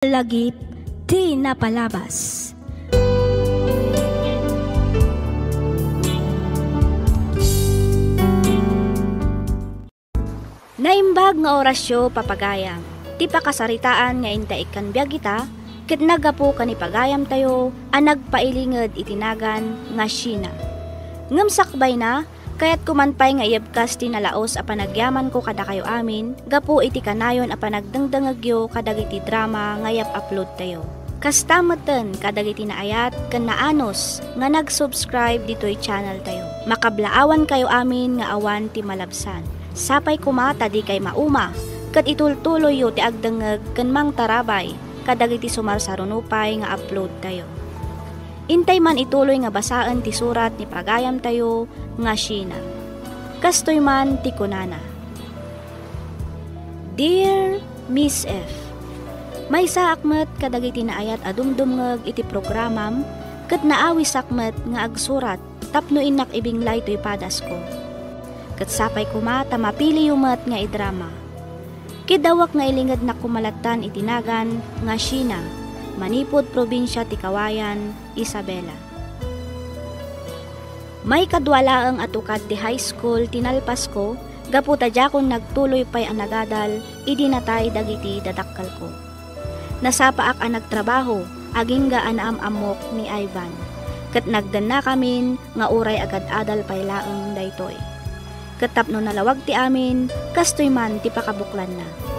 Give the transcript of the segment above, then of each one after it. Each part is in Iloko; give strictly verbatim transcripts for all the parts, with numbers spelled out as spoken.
Lagip ti napalabas. Naimbag nga orasyo, papagayam. Ti pakasaritaan nga inta ikkan biag ita, ket naggapu ken ni pagayamtayo a nagpailinged iti nagan nga Sheena. Ngem sakbayna, kayatko man pay nga iyebkas ti nalaus a panagyamanko kadakayo amin gapu iti kanayon a panagdengdengngegyo kadagiti drama nga i-uploadtayo. Kasta metten kadagiti naayat ken naanus nga nag-subscribe ditoy channeltayo. Makablaawankayo amin nga awan ti malabsan. Sapay koma ta dikay mauma ket itultuloyyo ti agdengngeg ken mangtarabay kadagiti sumarsaruno pay nga uploadtayo. Intay man ituloy nga basaen ti surat ni pagayamtayo nga Sheena. Kastoy man ti kunana, Dear Miss F, maysaak met kadagiti naayat a dumdumngeg iti programam ket naawisak met nga agsurat tapno innak ibinglay toy padasko. Ket sapay koma ta mapiliyo met nga idrama. Kiddawek nga ilingednak koma lattan iti nagan nga Sheena, manipud probinsia ti Cauayan, Isabela. Maikadua laeng a tukad ti high school ti nalpasko gapu ta diakon nagtuloy pay a nagadal idi natay dagiti dadakkelko. Nasapaak a nagtrabaho agingga a naam-ammok ni Ivan, ket nagdennakamin nga uray agad-adal pay laeng daytoy. Ket tapno nalawag ti amin, kastoy man ti pakabuklanna.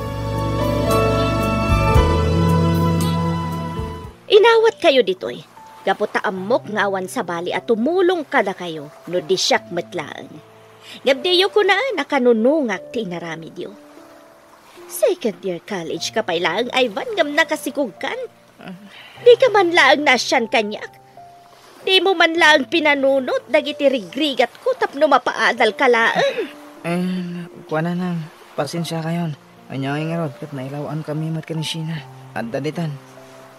Inawatkayo ditoy, gapu ta ammok nga awan sabali a tumulong kadakayo no di siak met laeng. Ngem diyo kunaen a kanunongak ti inaramidyo. Second year college ka pay laeng, Ivan, ngem nakasikogkan. Di ka man laeng naasian kaniak. Di mo man laeng pinanunot dagiti rigrigatko tapno mapaadal ka laeng. Eh, kuana nang, pasensiakayon. Ania ngay ngarud ket nailaw-ankami met ken ni Sheena. Adda ditan,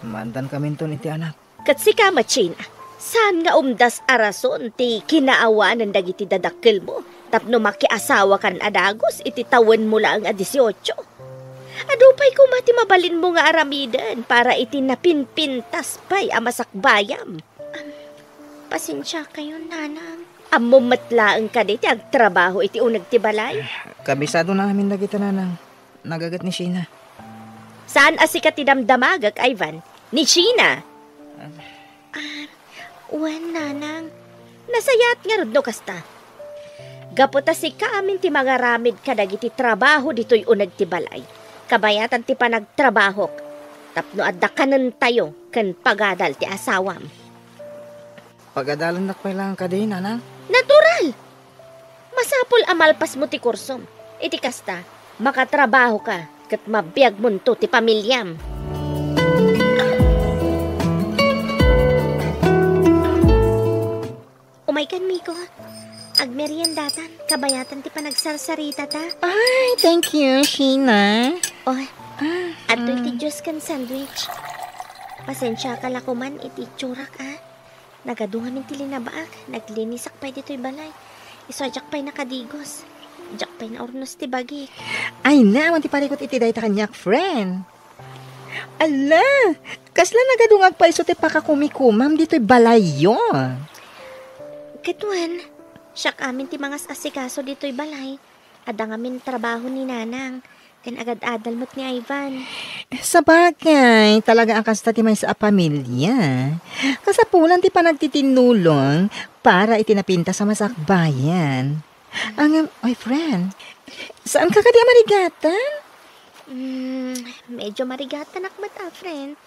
maaddankaminton iti anak. Ket sika met, Sheena, saan nga umdas a rason ti kinaawanan dagiti dadakkelmo tapno makiasawakan a dagus iti tawenmo laeng a dieciocho? Adu pay koma ti mabalinmo nga aramiden para iti napinpintas pay a masakbayam. Am, pasensiakayon, nanang. Ammom met laeng kadi ti agtrabaho iti uneg ti balay? Kabisadona amin dagita, nanang. Nagaget ni Sheena. Saan a sika ti damdamagek, Ivan? Ni Sheena? Ah, wen, nanang. Nasayaat ngarud no kasta. Gapu ta sika amin ti mangaramid kadagiti trabaho ditoy uneg ti balay, kabayatan ti panagtrabahok, tapno adda kanentayo ken pagadal ti asawam. Pagadalennak pay laeng kadi, nanang? Natural! Masapul a malpasmo ti kursom. Iti kasta, makatrabahoka ket mabiagmonto ti pamiliam. Umaykan, Miko. Agmeriendatan, kabayatan ti panagsarsarita ta. Ay, thank you, Sheena. Oh, ah, adtoy ti juice ken sandwich. Pasensiaka la koman iti itsurak, a. Nagadu ngamin ti linabaak, naglinisak pay ditoy balay. Isu a diak pay nakadigos. Diak pay naurnos ti bagik. Ay, na, awan ti parikut iti dayta kaniak, friend. Ala, kasla nagadu nga agpayso ti pakakumikumam ditoy balayyo? Ket wen, siak amin ti mangas-asikaso ditoy balay. Adda ngamin trabaho ni nanang, ken agad-adal met ni Ivan. Sabagay, talaga a kasta ti maysa a pamilia. Kasapulan ti panagtitinnulong para iti napintas a masakbayan. Ngem, ay, friend, saan ka kadi a marigatan? Mm, medyo marigatanak met a, friend.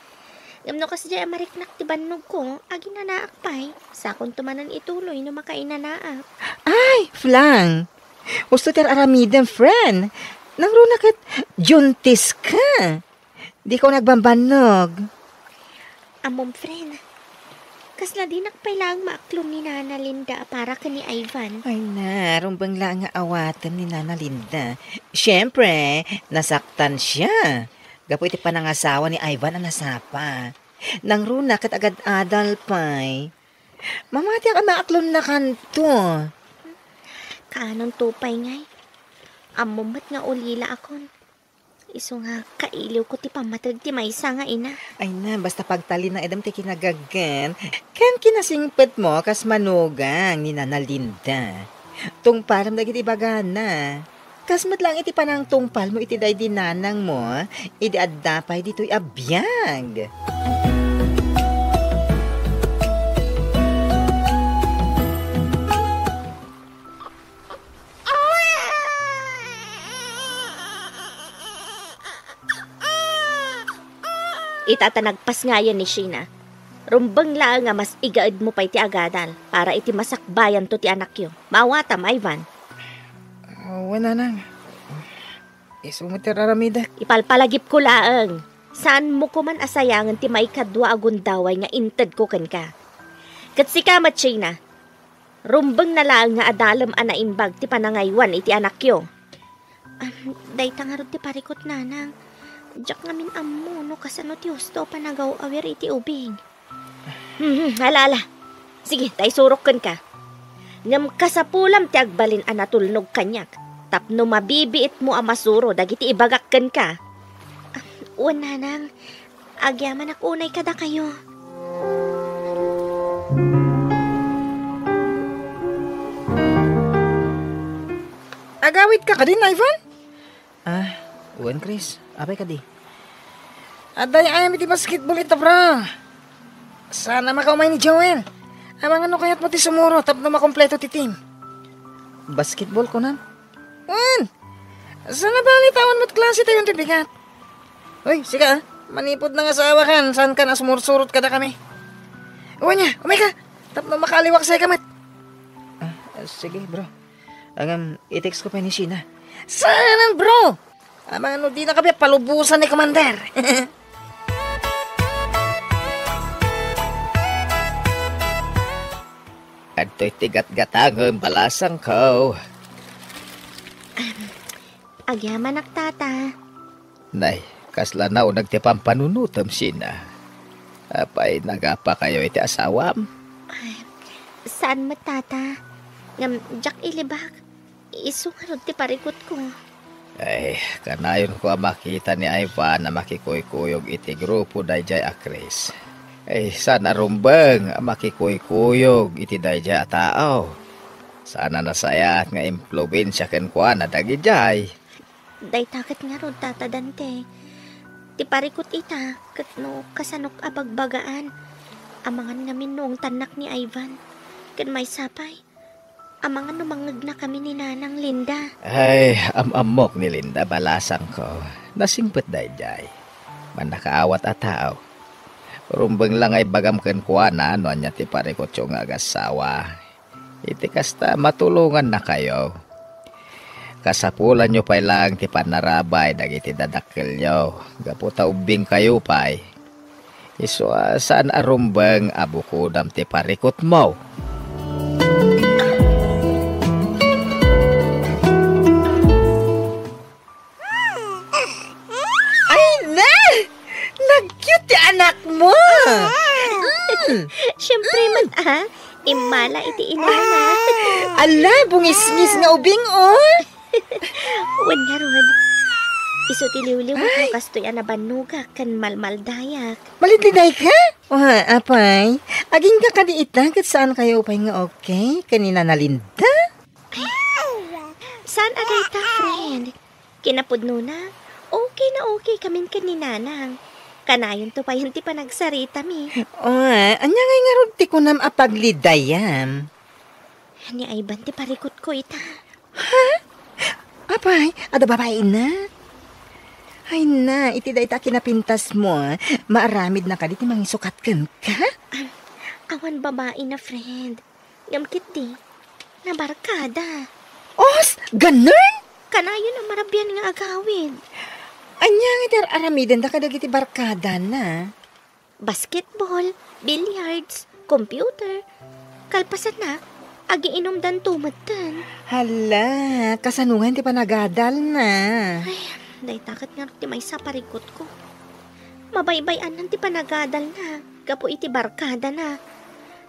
Ngem no kasdiay a mariknak ti bannogko, aginanaak pay. Sakonto manen ituloy no makainanaak. Ay, Flang! Husto ti ar-aramidem, friend. Nangruna ket juntis ka. Dika nagbambannog. Ammom, friend. Kasla dinak pay laeng maaklon ni Nana Linda a para ken ni Ivan. Ay na, rumbeng laeng nga awaten ni Nana Linda. Siempre, nasaktan siya gapu iti panangasawa ni Ivan a nasapa. Nangruna ket agad-adal pay. Mamatiak a maaklonnakanto. Kaanonto pay ngay? Ammom met nga ulilaakon. Isu nga kailiwko ti pammateg ti maysa nga ina. Ay na, basta pagtalinaedem ti kinagaggen. Ken kinasingpetmo kas manugang ni Nana Linda. Tungpalem dagiti ibagana. Kas met laeng iti panangtungpalmo iti daydi nanangmo, idi adda pay ditoy a biag. Ita ta nagpasngayan ni Sheena. Rumbeng laeng a mas igaedmo pay ti agadal para iti masakbayanto ti anakyo. Maawatam, Ivan. Ah, wen, nanang. Isu met ti ar-aramidek. Ipalpalagipko laeng. Saanmo koman a sayangen ti maikadua a gundaway nga intedko kenka. Ket sika met, Sheena, rumbengna laeng nga adalem a naimbag ti panangaywan iti anakyo. Am, dayta ngarud ti parikut, nanang. Diak ngamin ammo no kasano ti husto a panagaw-awir iti ubing. Hmm, ala, ala. Sige, ta isurok kenka. Ngem kasapulam ti agbalin a natulnog kaniak tapno mabibiitmo a masuro dagiti ibagak kenka. Ah, wen, nanang, agyamanak unay kadakayo. Agawidka kadin, Ivan? Ah, wen, Chris. Apay kadi? Adda ay-ayam iti basketball ita, bro. Saan a makaumay ni Joel. Amangan no kayatmo ti sumuro tapno makompleto ti team. Basketball, kunam? Wen! Saan a bali ta awan met klase tayon ti bigat. Uy, sika, ah. Manipud nangasawakan, saankan a sumursurot kadakami. Wen, nia, umayka. Tapno makaaliwaksayka met. Ah, sige, bro. Ngem, i-text ko pay ni Sheena. Saanen, bro? Amangan no dinaka pay palubosan ni Commander. Adtoy ti gatgatangem, balasangko. Agyamanak, Tata. Nay, kasla nauneg ti pampanunotem, Sheena. Apay, nagapakayo iti asawam? Ay, saan met, Tata. Ngem, diak ilibak. Isu ngarud ti parikutko. Ay, kanayonko a makita ni Ivan a makikuykuyog iti grupo daydiay a Chris. Ay, saan a rumbeng a makikuykuyog iti daydiay a tao. Saan a nasayaat nga impluensia kenkuana dagidiay. Dayta ket ngarud, Tata Dante. Ti parikut ita, ket no kasanok a bagbagaan, amangan ngamin no ungtannak ni Ivan. Ken maysa pay, amangan no mangngegnakami ni Nanang Linda. Ay, am-ammok ni Linda, balasangko. Nasingpet daydiay. Mannakaawat a tao. Rumbeng la nga ibagam kenkuana no ania ti parikutyo nga agassawa. Iti kasta, matulongannakayo. Kasapulanyo pay laeng ti pannarabay dagiti dadakkelyo, gapu ta ubbingkayo pay. Isu a saan a rumbeng a bukodam ti parikutmo. Ay, na! Nag-cute ti anakmo! Mm. Siyempre man, ah. Immala iti inana. Ala, bungisngis nga ubing, oh! Wen ngarud. Isu ti liwliwatmo kastoy a nabannogak ken malmaldayak. Malidliday ka? Wa, apay. Agingga kadi ita ket saan kayo pay nga okay ken ni Nana Linda? Saan a dayta, friend? Kinapudnona, okay na okay kamin ken ni Nanang. Kanayonto payen ti panagsaritami. Oh, ania ngay ngarud ti kunam a paglidayam? Ni Ivan ti parikutko ita. Ha? Apay, adda babaina? Ay na, iti dayta a kinapintasmo, maaramidna kadi ti mangisukat kenka? Awan babaina, friend. Ngem ketdi, nabarkada. Os, ganun? Kanayon a marabian nga agawid. Ania nga ti ar-aramidenda kadagiti barkadana? Basketball, billiards, computer. Kalpasanna, agiinumdanto metten. Hala, kasano nga ti panagadalna? Ay, dayta ket ngarud ti maysa parikutko. Mabaybay-anan ti panagadalna gapu iti barkadana.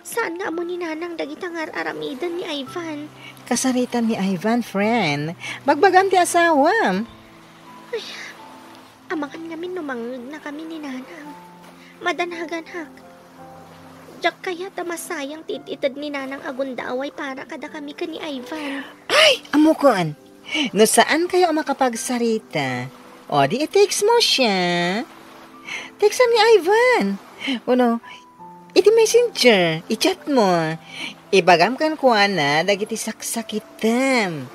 Saan nga ammo ni Nanang dagita nga ar-aramiden ni Ivan? Kasaritan ni Ivan, friend. Bagbagam ti asawam. Ay, Amangan ngamin no mangngegnakami ni Nanang. Madanaganak. Diak kayat a masayang ti it-ited ni Nanang a gundaway para kadakami ken ni Ivan. Ay, ammokon. No saan kayo a makapagsarita, o di i-text mo siya. Textan ni Ivan. Uno, iti messenger, i-chat mo. Ibagam kenkuana dagiti saksakitem.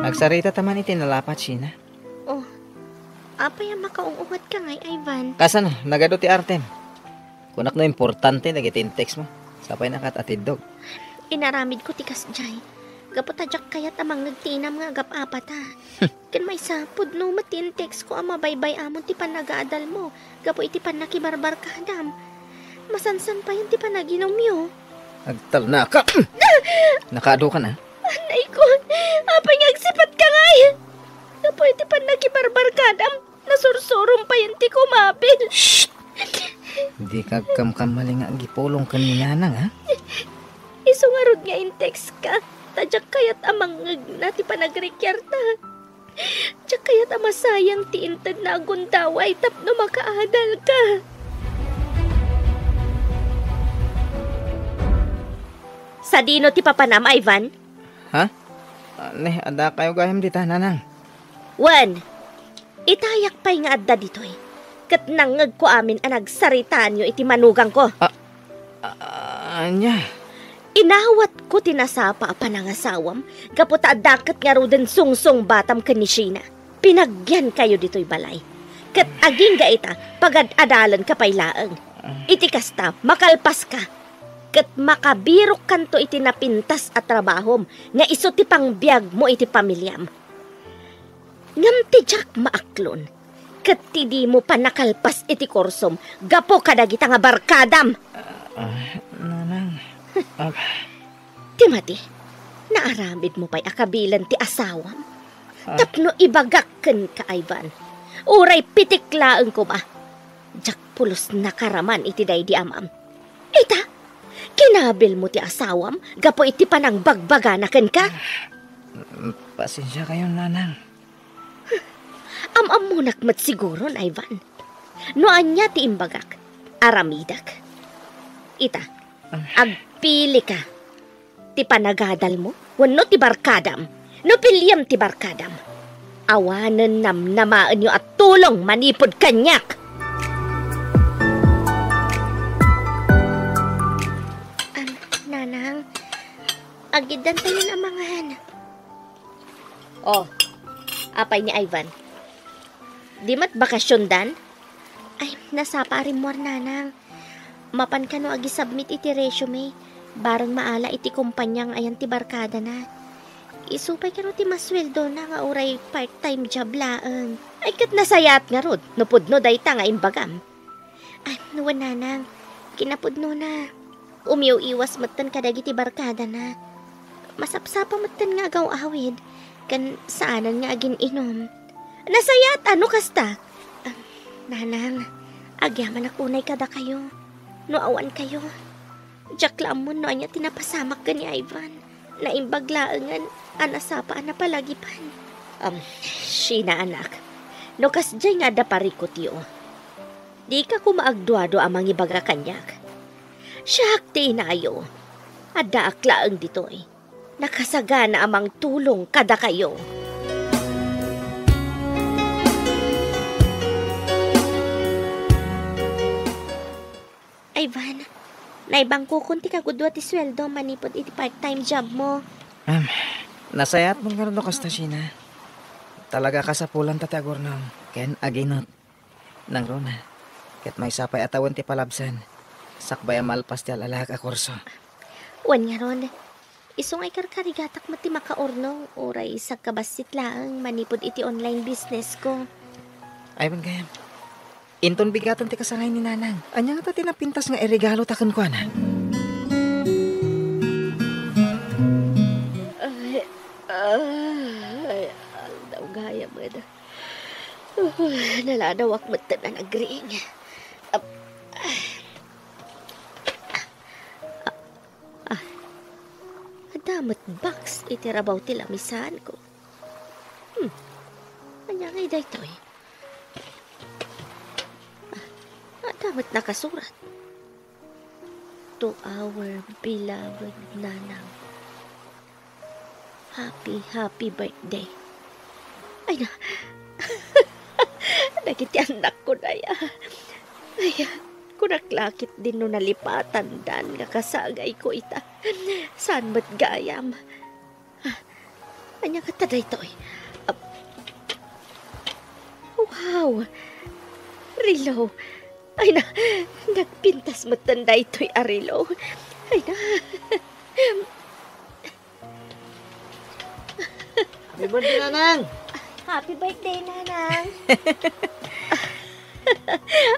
Agsarita ta man iti nalapat, Sheena. Oh, apay a makaung-ungat ka ngay, Ivan? Kasano, nagadu ti artem. Kunak no importante dagiti in-text mo. Sapay na kat atiddog. Inaramid ko ti kasjay. Gapu ta diak kayat a mangngeg ti inam nga agap-apata. Ken maysa, pudno met ti in-text ko a mabaybay-amon ti panagadal mo gapu iti pannakibarbarkadam. Masansan payen ti panaginumyo. Agtalnaka! Nakaadu ka na? Anay ko, apay nga agsipat ka ngay? Gapu iti pannakibarbarkadam, nasursurom payen ti kumabil. Shh! Di ka agkamkamali nga agipulong ken ni Nanang, ha? Isu ngarud nga in-text ka, ta diak kayat a mangngegna ti panagrikiarta. Diak kayat a masayang ti intedna a gundaway tapno makaadal ka. Sadino ti papanam, Ivan? Ha? Ah, ne, adda kayo gayam dita, Nanang. Wen, itayak pay nga adda ditoy, ket nangngegko amin a nagsaritaanyo iti manugangko. Ah, ah, ania? Inawatko ti nasapa a panangasawam gapu ta adda ket ngaruden sungsungbatam ken ni Sheena. Pinagyankayo ditoy balay. Ket agingga ita, pagad-adalenka pay laeng. Iti kasta, makalpaska. Ket makabirokkanto iti napintas a trabahom nga isu ti pangbiagmo iti pamiliam. Ngem ti diak maaklon, ket ti dimo panakalpas iti kursom gapu kadagita nga barkadam. Ah, Nanang. Ah. Timothy, naaramidmo pay a kabilen ti asawam? Ah. Tapno ibagak kenka, Ivan. Uray pitik laeng koma. Diak pulos nakaraman iti daydi amam. Ita, kinabilmo ti asawam gapu iti panangbagbagana kenka. Mm, pasensiakayon, Nanang. Am-ammonak met siguron, Ivan. No ania ti imbagak, aramidek. Ita, agpilika. Ti panagadalmo wenno ti barkadam? No piliem ti barkadam, awanen namnamaenyo a tulong manipud kaniak. Am, Nanang, agiddantayon a mangan. Oh, apay ni Ivan? Di met bakasiondan? Ay, nasapa a rimmuar, Nanang. Mapan kano agisubmit iti resume, bareng maala iti kompania nga ayan ti barkadana. Isu pay kano ti masueldona nga uray part-time job laeng. Ay, ket nasayaat ngarud, no pudno dayta nga imbagam. Ay, wen, Nanang, kinapudnona. Umiw-iwas metten kadagiti barkadana. Masapsapa metten nga agaw-awid, ken saanen nga agin-inum. Nasayaat a no kasta. Ah, Nanang, agyamanak unay kadakayo. No awan kayo, diak la ammon no ania ti napasamak ken ni Ivan. Naimbag laengen a nasapa a napalagipan. Um, Sheena, anak, no kasdiay nga adda parikutyo, dika koma agduadua a mangibaga kaniak. Siak ti inayo. Addaak laeng ditoy. Nakasagana a mangtulong kadakayo. Ivan, naibangkokon ti kagudua ti sueldo manipud iti part-time job mo. Am, nasayaat met ngarud no kasta, Sheena. Talaga a kasapulanta ti agurnong ken aginut. Nangruna, ket maysa pay a tawen ti palabsan, sakbay a malpas ti al-alaek a kurso. Wen ngarud, isu nga ikarkarigatak met ti makaurnong, uray sagkabassit laeng manipud iti online business ko. Ay, wen gayam. Inton bigaten ti kasangay ni Nanang, ania ngata ti napintas nga iregalo ta kenkuana? Ay, ay, aldaw gayam, eda. Uy, naladawak metten a nagriing. Ap-, ah, ah, adda Adda met box iti rabaw ti lamisaanko. Hmm. Ania ngay daytoy? Ah, adda met nakasurat. To our beloved Nanang. Happy, happy birthday. Ay na. Dagiti annakko daya. Ay, kunak la ketdin no nalipatandan nga kasagayko ita. Saan met gayam? Ah, ania kata daytoy? Ah, wow! Relo. Ay na, nagpintas metten daytoy a relo. Ay na. Happy birthday, Nanang! Happy birthday, Nanang!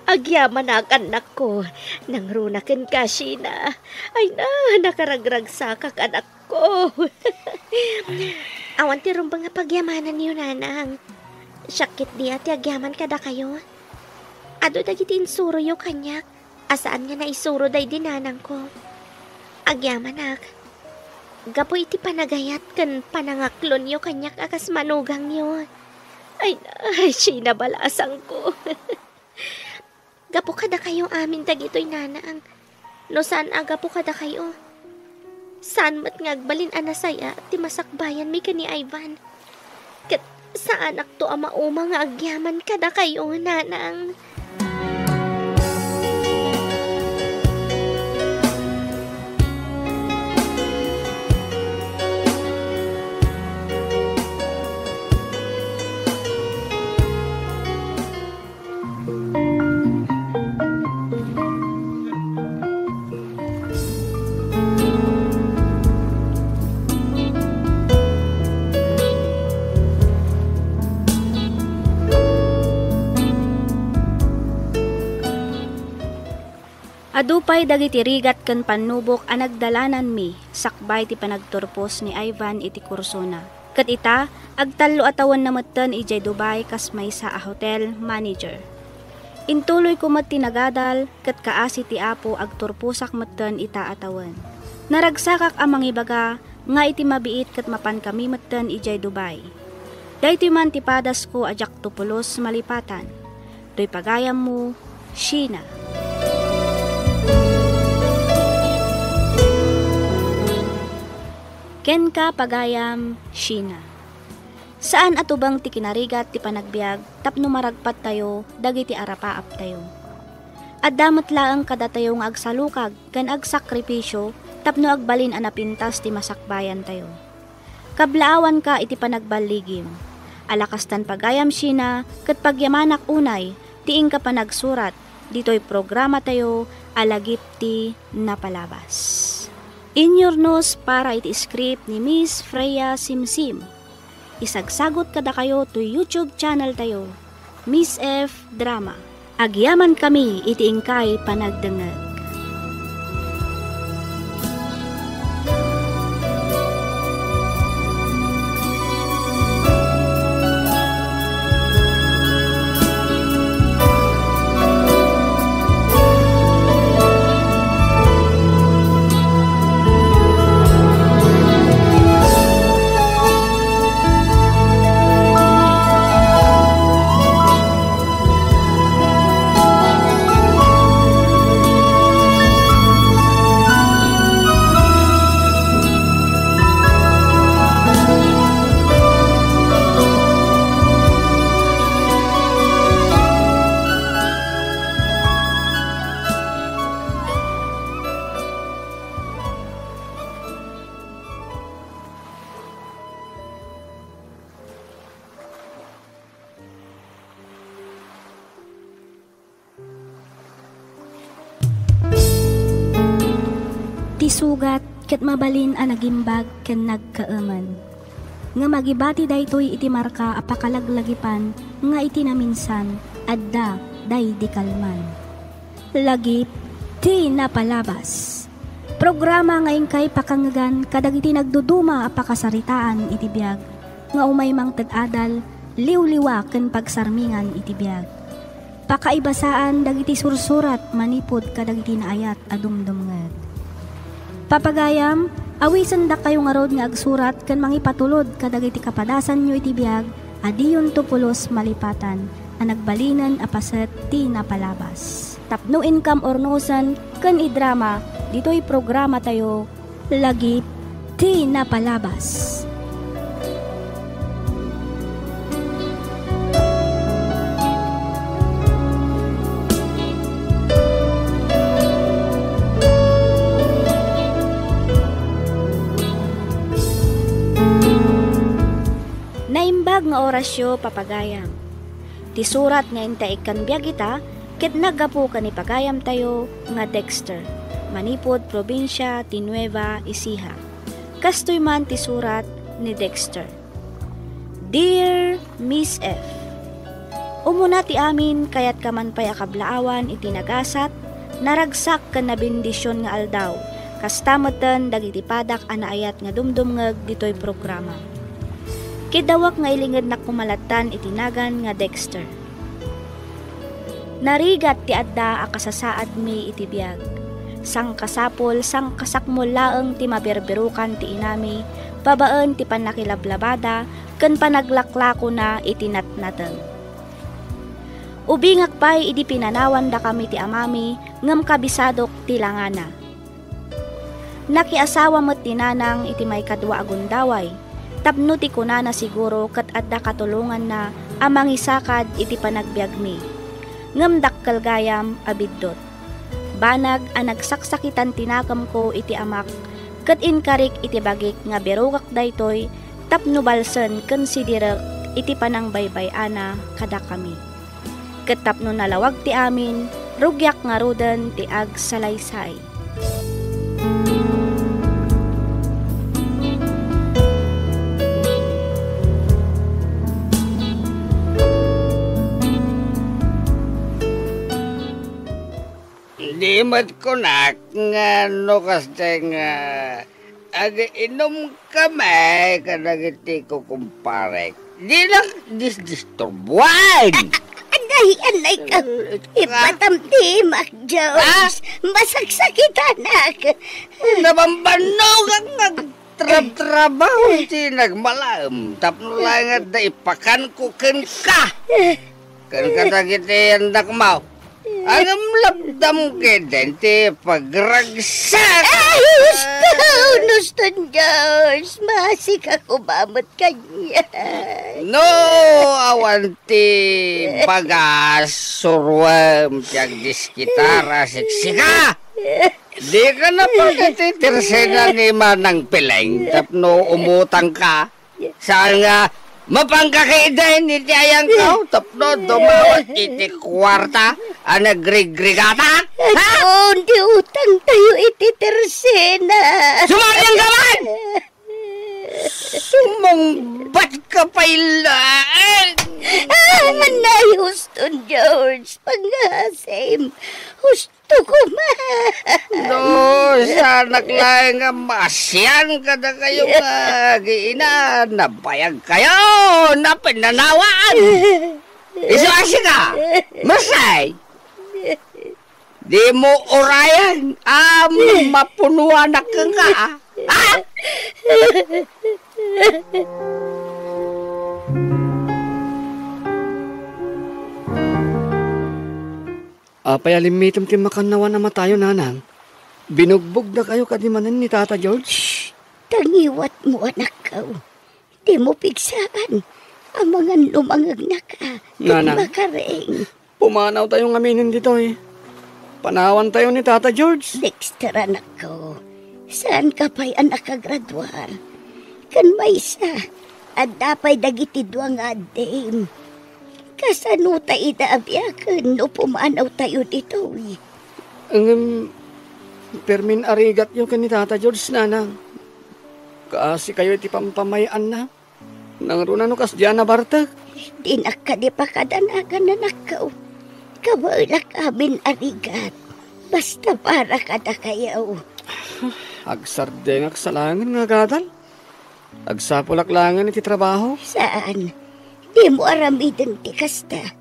Agyamanak, annakko. Nangruna kenka, Sheena. Ay na, nakaragragsakak, annakko. Awan ti rumbeng a pagyamananyo, Nanang. Siak ketdi a ti agyaman kadakayo. Adu dagiti insuroyo kaniak. A saan nga naisuro daydi nanangko. Agyamanak, gapu iti panagayat ken panangaklonyo kaniak a kas manugangyo. Ay, ay, Sheena, balasangko. Gapu kadakayo amin dagitoy, Nanang. No saan a gapu kadakayo, saan met nga agbalin a nasaya ti masakbayanmi ken ni Ivan. Ket saanakto a mauma nga agyaman kadakayo, Nanang. Adu pay dagiti rigat ken pannubok a nagdalananmi sakbay ti panagturpos ni Ivan iti kursona. Ket ita, agtallo a tawenna metten idiay Dubai kas maysa a hotel manager. Intuloyko met ti nagadal ket kaasi ti Apo agturposak metten ita a tawen. Naragsakak a mangibaga nga iti mabiit ket mapankami metten idiay Dubai. Daytoy man ti padasko a diakto pulos malipatan. Toy pagayammo, Sheena. Kenka, pagayam, Sheena. Saan a tubeng ti kinarigat ti panagbiag tapno maragpattayo dagiti arapaaptayo. Adda met laeng kadatayo nga agsalukag ken agsakripisio tapno agbalin a napintas ti masakbayantayo. Kablaawanka iti panagballigim. Ala kastan pagayam, Sheena, ket pagyamanak unay ti inka panagsurat ditoy programatayo a Lagip ti Napalabas. Inyurnos para iti script ni Miss Freya Simsim. Isagsagut kadakayo toy YouTube channel tayo, Miss F Drama. Agyamankami iti inkay panagdengngeg. Ti sugat ket mabalin a nagimbag ken nagkaemen. Ngem agibati daytoy iti marka a pakalaglagipan nga iti naminsan, adda daydi kalman. Lagip ti Napalabas. Programa nga inkay pakangngegan kadagiti nagduduma a pakasaritaan iti biag nga umay mangted adal, liwliwa ken pagsarmingan iti biag. Pakaibasaan dagiti sursurat manipud kadagiti naayat a dumdumngeg. Papagayam, Awisendakayo ngarud nga agsurat ken mangipatulod kadagiti kapadasanyo iti biag a diyonto pulos malipatan a nagbalinen a paset ti napalabas. Tapno inkam urnosen ken idrama ditoy programatayo, Lagip ti Napalabas. Naimbag nga orasyo, papagayam. Ti surat nga intaikkan biag ita ket naggapu ken ni pagayamtayo nga Dexter, manipud probinsia ti Nueva Ecija. Kastoy man ti surat ni Dexter. Dear Miss F, umuna ti amin, kayatka man pay a kablaawan iti nagasat, naragsak ken nabendision nga aldaw. Kasta metten dagiti padak a naayat nga dumdumngeg ditoy programa. Kiddawek nga ilingednak koma lattan iti nagan nga Dexter. Narigat ti adda a kasasaadmi iti biag. Sangkasapul, sangkasakmol laeng ti maberberukan ti inami babaen ti pannakilablabada ken panaglaklakona iti natnateng. Ubingak pay idi pinanawandakami ti amami ngem kabisadok ti langana. Nakiasawa met ti nanang iti maikadua a gundaway, tapno ti kunana siguro ket adda katulonganna a mangisakad iti panagbiagmi. Ngem dakkel gayam a biddut. Banag a nagsaksakitan ti nakemko iti amak ket inkarik iti bagik nga birugak daytoy tapno balsen ken sidirek iti panangbaybay-ana kadakami. Ket tapno nalawag ti amin, rugiak ngaruden ti agsalaysay. Di met kunak nga no kasdiay nga agiinom kami kadagiti kukumparek. Dinak disdisturbuan. Anay, anay ka. Eh, ka? Ipatamtimak, George. Ha? Masaksakitanak. Nabambannog nga trab-trabaho ti nagmalaem. Tapno laeng adda ipakanko kenka. Ken kadagiti annakmo. Ngem lapdam ketdin ti pagragsak. Ay, husto! Huston, George! Maasika koma met kaniak. No awan ti bagas, suruem ti agdiskitar a siksika. Dika na pay ti tersena ni Manang Peleng tapno umutangka. Saan nga mapanka ketdin iti ayangko tapno dumawat iti kuarta a nagrigrigatak? Ha? Aton ti utangtayo iti tersena. Sumangayam ka man! Sumungbat ka pay laeng! Ah, anay, huston, George. Pangasim. Huston. Tukuman. No, saanak laeng nga maasian kadakayo nga agiina, nabayagkayo, napinnanawan. Isu a sika, Masay, dimo urayen a mapunoanak kenka, a? Ah! Apay a limmitem ti makannawan a matayo, nanang? Binugbogdakayo kadi manen ni Tata George? Shh! Tangiwatmo, anakko. Dimo pigsaan. Amangan no mangegnaka ket Nanang, makaring. Pumanawtayo ngaminen ditoy. Panawantayo ni Tata George. Dexter, anakko. Saanka pay a nakagraduar. Ken maysa, adda pay dagiti dua nga addim. Kasano ta ida a biaken no pumanawtayo ditoy? Ngem, permin arigatyo ken ni Tata George, nanang. Kaasikayo iti pampamay-anna. Nangruna no kasdiay a nabartek? Dinak kadi pakadanagan, anakko. Kabaelak amin a rigat. Basta para kadakayo. Agsardengak sa laengen nga agadal. Agsapulak laengen iti trabaho. Saan. Dimo aramiden ti kasta.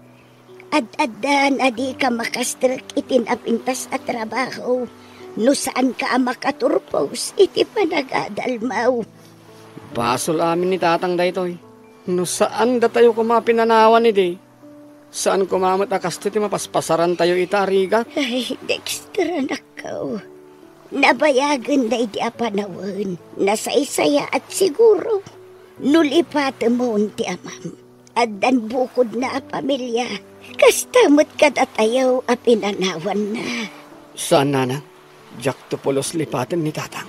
Ad-addan a dika makastrek iti napintas a trabaho. no saanka a makaturpos iti panagadalmaw. Basol amin ni Tatang daytoy. No saan datayo koma pinanawan idi, saan koma met a kastoy ti mapaspasarantayo ita a rigat. Ay, Dexter, anakko. Nabayagen daydi a panawen. Nasaysayaat siguro no lipatemon ti amam. Addan bukodna a pamilia. Kasta met kadatayo a pinanawanna. Saan, nanang. Diakto pulos lipaten ni Tatang.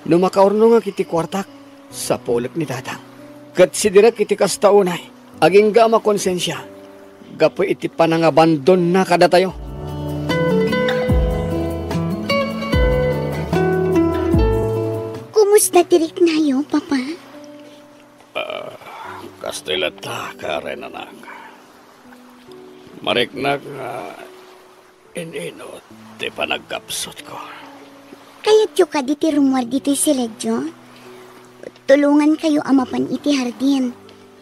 No makaurnongak iti kuartak, sapulek ni Tatang. Ket sidirek iti kasta unay, agingga a makonsensia gapu iti panangabandonna kadatayo. Kumusta ti riknayo, Papa? Ah, kastoy latta, Karen, anak. Mariknak nga in-inut ti panagkapsutko. Kayatyo kadi ti rummuar ditoy siledyo? Tulongankayo a mapan iti hardin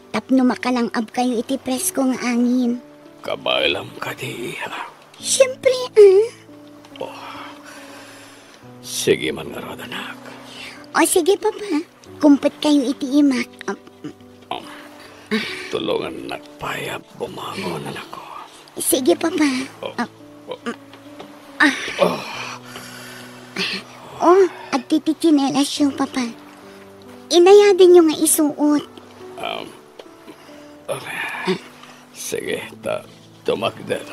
tapno makalang-abkayo iti presko nga angin. Kabaelam kadi, iha? Siempre, ah. Oh. Sige man ngarud, anak. O, sige, Papa. Kumpetkayo iti imak. Ah, Um, tulongannak pay a bumangon, anakko. Sige, Papa. Oh, Ah, oh. Ah. Oh. Oh, adtoy ti tsinelasyo, Papa. Inayadanyo nga isuot. Um, okay. Sige, ta tumakder.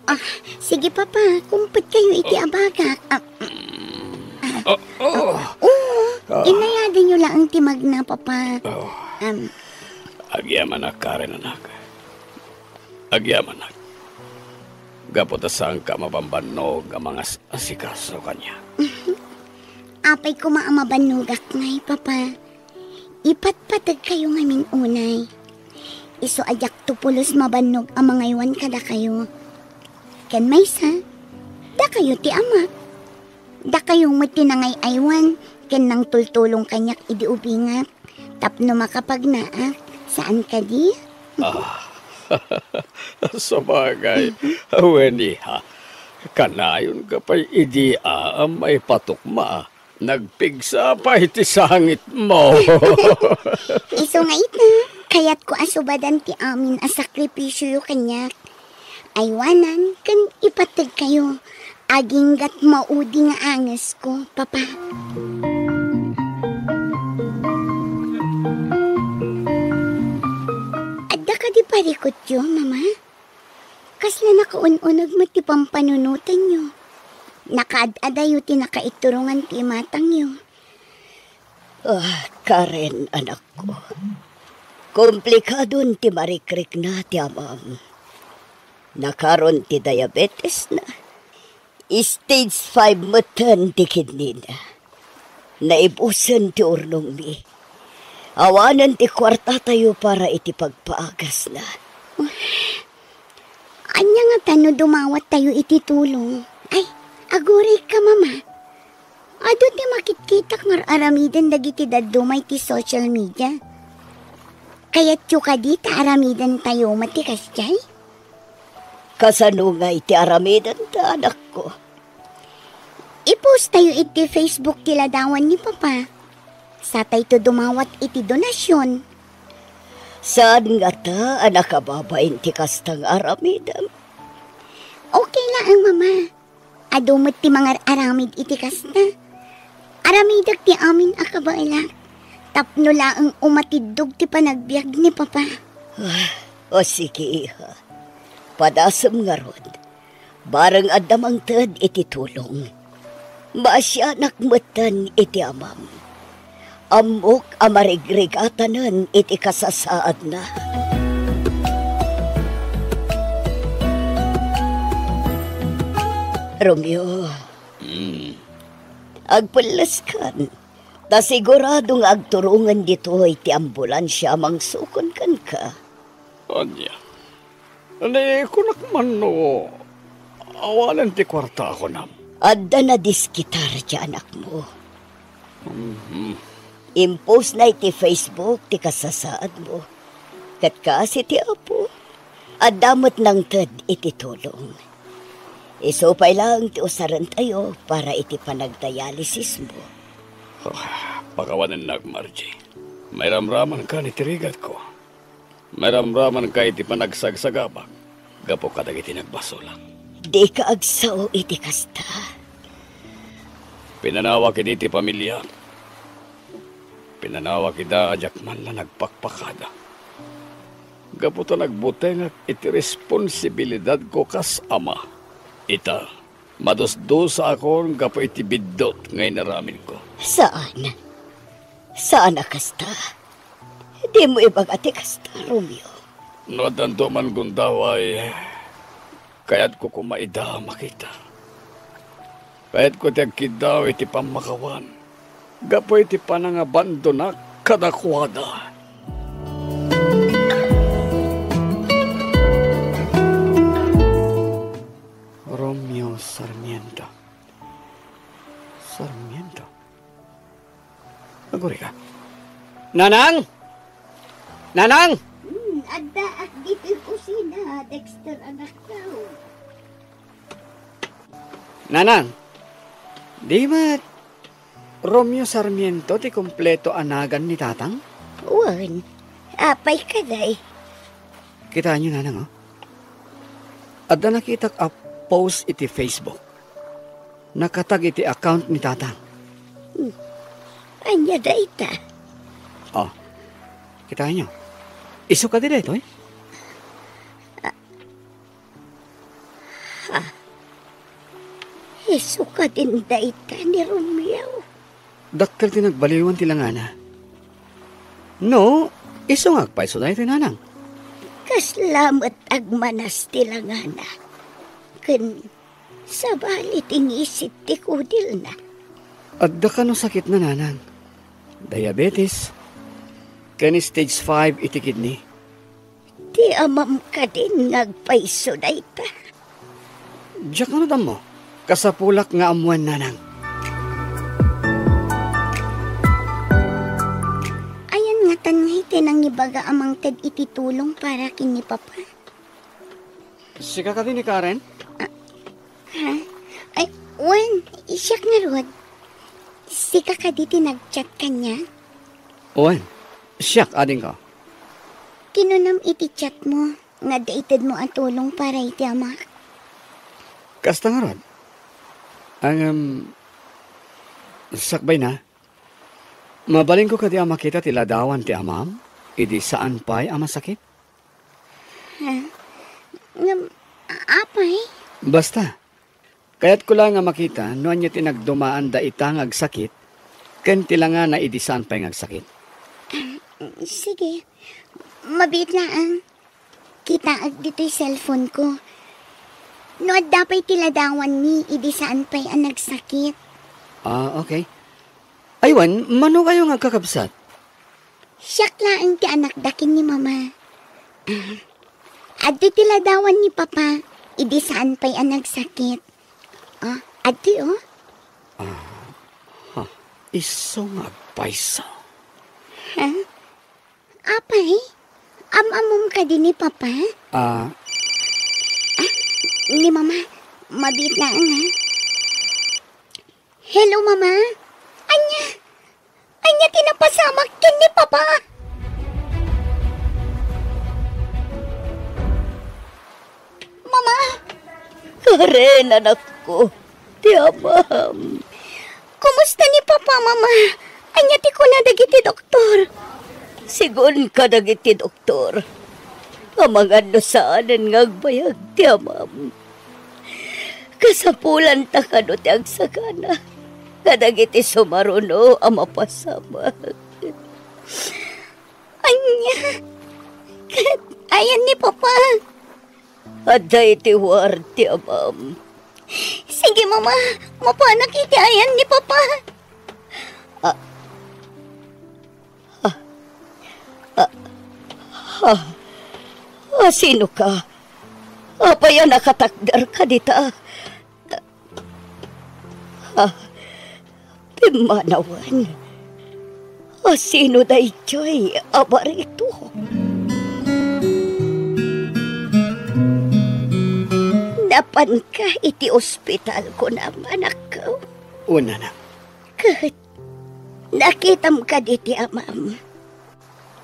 Ah, sige, Papa. Kumpetkayo iti abagak. Ah, Ah, oh. Oo, inayadanyo laeng ti magna, Papa. Oh. Um, Agyamanak, Karen, anak. Agyamanak. Gapu ta saanka a mabanbannog a mangas-asikaso kaniak. Apay koma a mabannogak ngay, Papa? Ipatpategkayo ngamin unay. Isu a diakto pulos mabannog a mangaywan kadakayo. Ken maysa, dakayo ti ama. Dakayo met ti nangay-aywan ken nangtultulong kaniak idi ubingak tapno makapagnaak, saan kadi? Ah, sabagay, wen, iha. Kanayonka pay idi a maipatukma. Nagpigsa pay ti sangitmo. Isu nga ita, kayatko a subadan ti amin a sakripisyoyo kaniak. Aywanan ken ipategkayo. Aginggat maudi nga angesko, Papa. Adda kadi parikutyo, Mama? Kasla nakaun-uneg met ti pampanunotanyo. Nakaad-adayo ti nakaiturongan ti imatangyo. Ah, Karen, anakko. Komplikadon ti marikrikna ti amam. Nakaron ti diabetesna. Stage five metten ti kidneyna. Naibusen ti urnongmi. Awanen ti kuartatayo para iti pagpaagasna. Ania ngata no dumawattayo iti tulong? Ay, agurayka, Mama. Adu ti makitkitak nga ar-aramiden dagiti dadduma iti social media. Kayatyo kadi ta aramidentayo met ti kasdiay? Kasano ngay ti aramidenta, anakko? I-post tayo iti Facebook ti ladawan ni Papa. Satayto dumawat iti donasyon. Saan ngata a nakababain ti kasta nga aramidem? Okay laeng, Mama. Adu met ti mangar-aramid iti kasta. Aramidek ti amin a kabaelak tapno laeng umatiddog ti panagbiag ni Papa. Ah, o sige, iha. Padasem ngarud. Bareng adda mangted iti tulong. Maasianak metten iti amam. Ammok a marigrigatanen iti kasasaadna. Romeo, Mm. agpelleskan, ta sigurado nga agturongen ditoy ti ambulansia a mangsukon kenka. Ania? Ni kunak man no awanen ti kuarta a kunam. Adda nadiskitar ti anakmo. Mhm. Impostna iti Facebook ti kasasaadmo. Ket kas iti Apo, adda met nangted iti tulong. Isu pay laeng ti usarentayo para iti panagdialysismo. Ah, pakawanennak, Margie. Mairamramanka iti rigatko. Mairamramanka iti panagsagsagabak gapu kadagiti nagbasolak. Dika agsao iti kasta. Pinanawak idi ti pamiliak. Pinanawak ida a diak man la nagpakpakada. Gapu ta nagbutengak iti responsibilidadko kas ama. Ita, madusdusakon gapu iti biddut nga inaraminko. Saan. Saan a kasta. Dimo ibaga ti kasta, Romeo. No addanto man gundaway, kayatko koma ida a makita. Kayatko ti agkiddaw iti pammakawan gapu iti panangabandonak kadakuada. Romeo Sarmiento. Sarmiento? Agurayka. Nanang! Nanang! Hmm, addaak ditoy kusina, Dexter, anakko. Nanang, di met Romeo Sarmiento ti kompleto a nagan ni Tatang? Wen, apay kadi? Kitaenyo, Nanang, oh. Adda nakitak a post iti Facebook. Nakatag iti account ni Tatang. Hmm. Ania dayta? Oh, kitaenyo. Isu kadi daytoy? Ha? Isu kadin dayta ni Romeo? Dakkel ti nagbaliwan ti langana. No, isu nga agpayso daytoy, Nanang. Kasla met agmanas ti langana. Ken sabali ti ngisit ti kudilna. Adda kano sakitna, Nanang. Diabetes. Ken stage five iti kidney. Ti amam kadin nga agpayso dayta? Diak ngarud ammo. Kasapulak nga ammoen, Nanang. Ayan ngatan nga iti nangibaga a mangted iti tulong para ken ni Papa? Sika kadi ni Karen? Ha? Ay, wen, siak ngarud. Sika kadi ti nag-chat kaniak? Wen, siak, adingko. Kinunam iti chat mo nga adda itedmo a tulong para iti amak. Kasta ngarud. Ngem, sakbay na, mabalinko kadi a makita ti ladawan ti amam idi saan pay a masakit? Ha? Ngem, a-, apay? Basta, kayatko la nga makita no ania ti nagdumaanda ita nga agsakit ken ti langana idi saan pay nga agsakit. Ah, sige. Mabiit laeng. Kitaek ditoy cellphone ko. No adda pay ti ladawanmi idi saan pay a nagsakit. Ah, okay. Ay wen, mano kayo nga agkakabsat? Siak laeng ti anakda ken ni Mama. Ah, adtoy ti ladawan ni Papa, idi saan pay a nagsakit. Ah, adtoy, oh. Ah, ha. Isu nga agpayso. Ha? Apay, am-ammom kadi ni Papa? Ah. Ah, ni Mama, mabiit laeng, ha? Hello, Mama. Ania? Ania ti napasamak ken ni Papa? Mama! Karen, anakko, ti amam. Kumusta ni Papa, Mama? Ania ti kuna dagiti doktor? Sigun kadagiti doktor, amangan no saanen nga agbayag ti amam. Kasapulanta kano ti agsakana kadagiti sumaruno a mapasamak. Ania? Ket ayan ni Papa? Adda iti ward ti amam. Sige, Mama. Mapanak iti ayan ni Papa. Ah. Ah. Ah. Ah. Ah, sino ka? Apay a nakatakder ka dita? Ah, pimmanawen. A sino daytoy a barito? Apanka iti ospital, kunam, anakko? Wen, nanang. Ket nakitam kadi ti amam?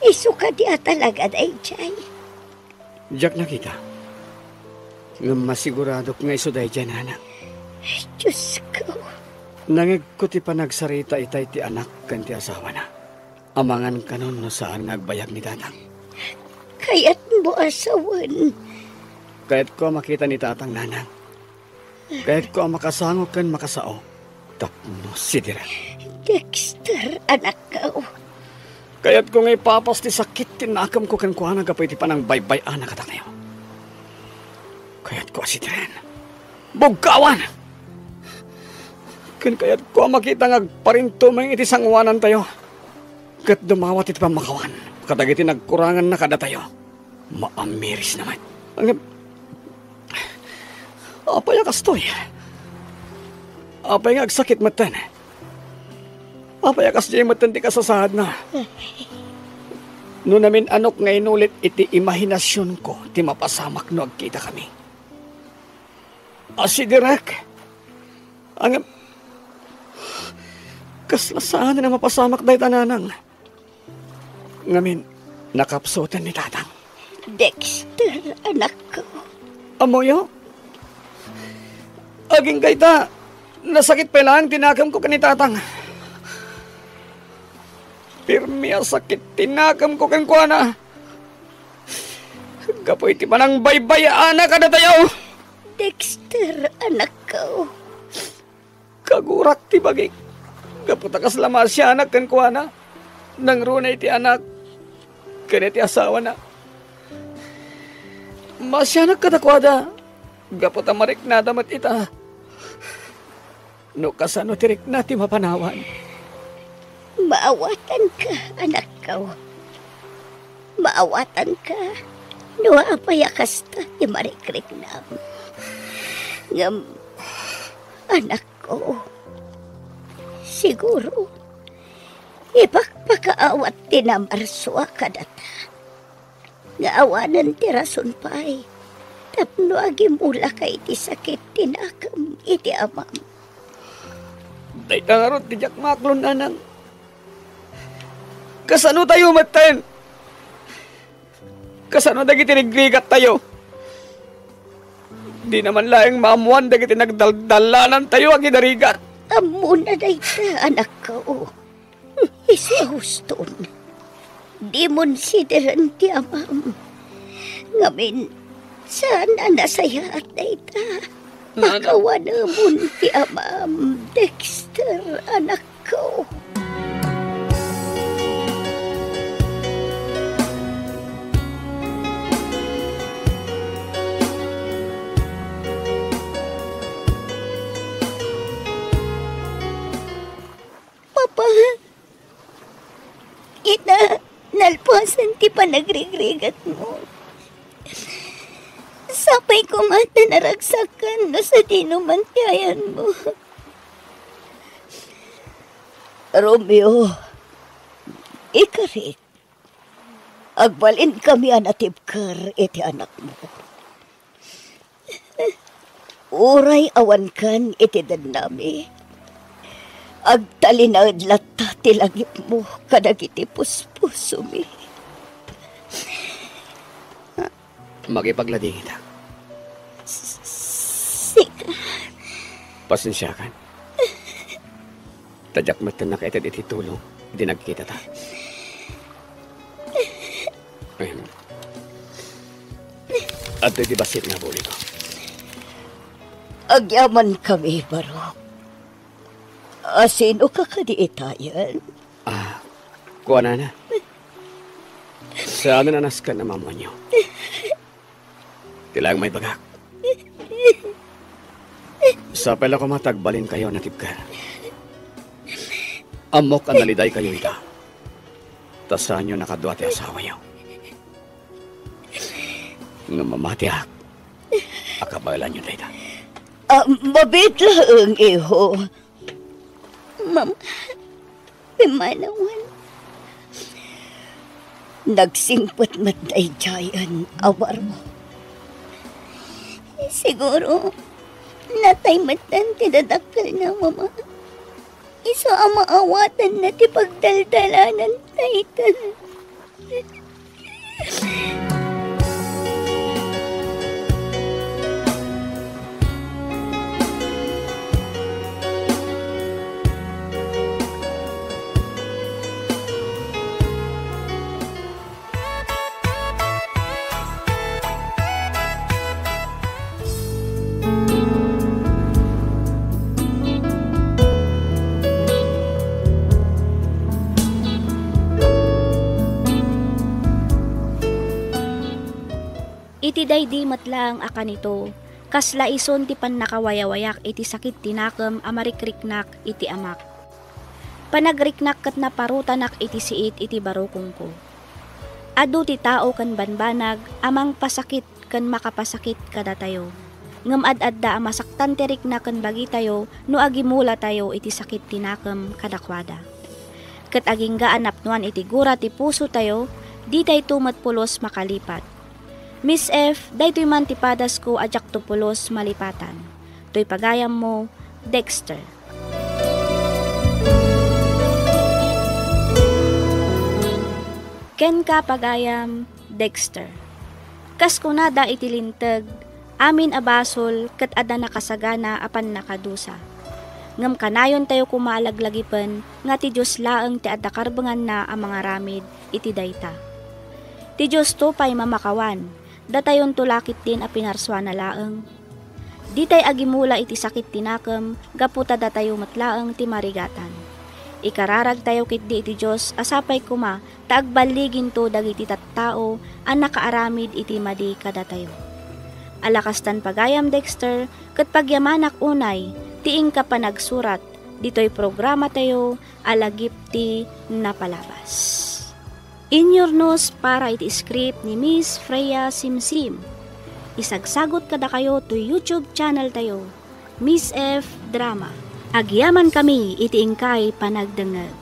Isu kadi a talaga daydiay? Diak nakita. Ngem masiguradok nga isu daydiay, nanang. Diosko. Nangegko ti panagsarita itay ti anak ken ti asawana. Amangan kanon no saan nga agbayag ni tatang. Kayatmo a sawen? Kayatko a makita ni tatang, nanang. Kayatko a makasango ken makasao tapno sidiren. Dexter, anakko. Kayatko nga ipapas ti sakit ti nakemko kenkuana gapu iti panangbaybay-ana kadatayo. Kayatko a sidiren. Bugkawan! Ken kayatko a makita nga agparintumeng iti sangoanantayo ket dumawat iti pammakawan kadagiti nagkuranganna kadatayo. Maamirisna met. Ngem, apay a kastoy? Apay nga agsakit metten? Apay a kasdiay metten ti kasasaadna? No namin-anok nga inulit iti imahinasionko ti mapasamak no agkitakami. Asidirek. Ngem, kasla saan a mapasamak dayta, nanang. Ngamin, nakapsuten ni tatang. Dexter, anakko. Ammoyo? Agingga ita, nasakit pay laeng ti nakemko ken ni tatang. Pirmi a sakit ti nakemko kenkuana. Gapu iti panangbaybay-ana kadatayo. Dexter, anakko. Kagurak ti bagik. Gapu ta kasla maasianak kenkuana, nangruna iti anak ken iti asawana. Maasianak kadakuada, gapu ta mariknada met ita. No kasano ti rikna ti mapanawan? Maawatanka, anakko. Maawatanka no apay a kasta ti marikriknam. Ngem, anakko, siguro, ipakpakaawat ti namarsua kadata nga awanen ti rason pay tapno agimulaka iti sakit ti nakem iti amam. Dayta ngarud ti diak maaklon, nanang. Kasano tayo metten? Kasano dagiti rigrigattayo? Dina man laeng maammoan dagiti nagdaldallanantayo a kinarigat. Ammona dayta, anakko. Isu a huston, dimon sideren ti amam. Ngamin, saan a nasayaat dayta. Nana. Pakawanemon ti amam, Dexter, anakko. Papa, ita, nalpasen ti panagrigrigatmo. Sapay koma ta naragsakken no sadino man ti ayanmo. Romeo, ikarik, agbalinkami a natibker iti anakmo. Uray awankan iti dennami, agtalinaed latta ti langipmo kadagiti puspusomi. Makipagladingitak. Sika. Pasensiakan. Ta diak metten nakaited iti tulong idi nagkitata. Ayan. Adtoy ti bassit nga buliko. Agyamankami, Barok. Asinoka kadi itayen? Ah, kuanana. Saanen a nasken a maammoanyo. Ti laeng maibagak. Sapay la koma ta agbalinkayo a natibker. Ammok a nalidaykayo ita. Ta saanyo nakadua ti asawayo. Ngem mamatiak a kabaelanyo dayta. Ah, mabiit laeng, iho. Mama, pimmanawen. Nagsingpet met daydiayen a baro. Siguro, natay metten ti dadakkelna, Mama. Isu a maawatanna ti pagdaldalanan dayta. Iti daydi met laeng a kanito, kasla isun ti pannakawayawayak iti sakit ti nakem a marikriknak iti amak. Panagriknak ket naparutanak iti siit iti barukongko. Adu ti tao ken banbanag a mangpasakit ken makapasakit kadatayo. Ngem ad-adda a masaktan ti rikna ken bagitayo no agimulatayo iti sakit ti nakem kadakuada. Ket agingga a napnoan iti gura ti pusotayo, ditayto met pulos makalipat. Miss F, daytoy man ti padasko a diakto pulos malipatan. Toy pagayammo, Dexter. Kenka, pagayam, Dexter. Kas kunada iti Linteg, amin a basol ket adda nakasagana a pannakadusa. Ngem kanayontayo koma a laglagipen nga ti Dios laeng ti adda karbenganna a mangaramid iti dayta. Ti Diosto pay mamakawan, datayonto la ketdin a pinarsuana laeng. Ditay agimula iti sakit ti nakem gapu ta datayo met laeng ti marigatan. Ikararagtayo ketdi iti Dios a sapay koma ta agballiginto dagiti tattao a nakaaramid iti madi kadatayo. Alakastan pagayam, Dexter, ket pagyamanak unay ti inka panagsurat ditoy programatayo a Lagip ti Napalabas. Inyurnos para iti script ni Miss Freya Simsim. Isagsagot kadakayo to YouTube channel tayo, Miss F Drama. Agyamankami iti inkay panagdengngeg.